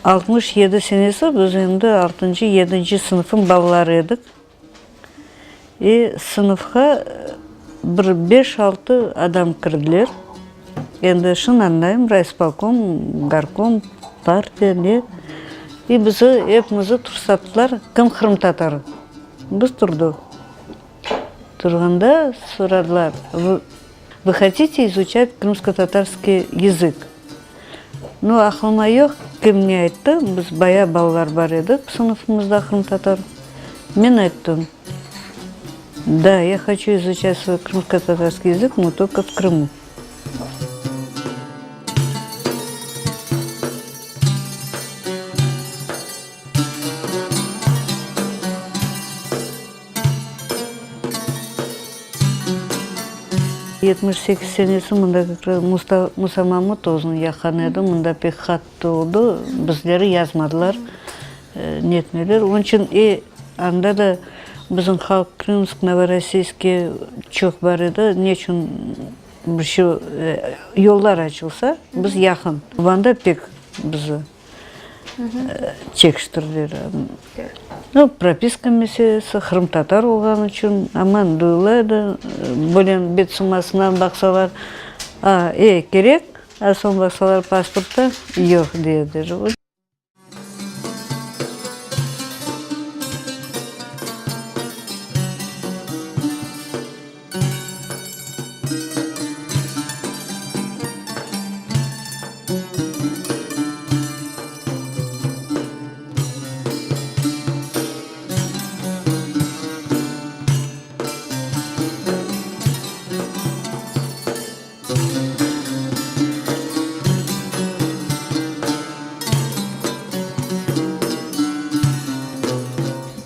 67 senesi biz endi altıncı, yedinci sınıfıñ balaları edik. E, sınıfqa bir beş-altı adam kirdiler. Endi şunı añlayım, rayspolkom, gorkom, partiya ne. E, bizi epimizi tursattılar, kim qırımtatarı? Biz turdıq. Turğanda soradılar, Vı hotite izuçat krımskotatarskiy yazık? Nu, aqlıma yoq, kim ne ayttı, biz baya balalar bar edik sınıfımızda qırımtatar. Men ayttım, Da, ya hoçu izuçat svoy krımskotatarskiy yazık, no tolko v Krımu. 78 senesi mında kak raz Musa Mamut özüni yaqqan edi, mında pek qattı oldı, bizleri yazmadılar, netmediler. Onıñ içün e anda da bizim halq Krımsk, Novorossiyske çoq bar edi, ne içün bir şey yollar açılsa, biz yaqın. Vanda pek bizi çekiştirdiler. Nu, propiska meselesi, qırımtatar olğanı içün, aman duyula edi. Böyle bet sımasından baqsalar, a, e, kerek, a soñ baqsalar pasportta, yoq, dey ediler.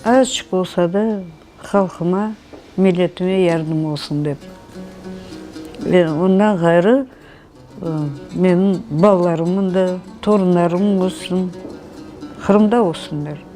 Azçıq olsa da, halqıma, milletime yardım olsun dep. Ve ondan ğayrı menim balalarımnıñ da, torunlarımnıñ olsun, Qırımda olsunlar.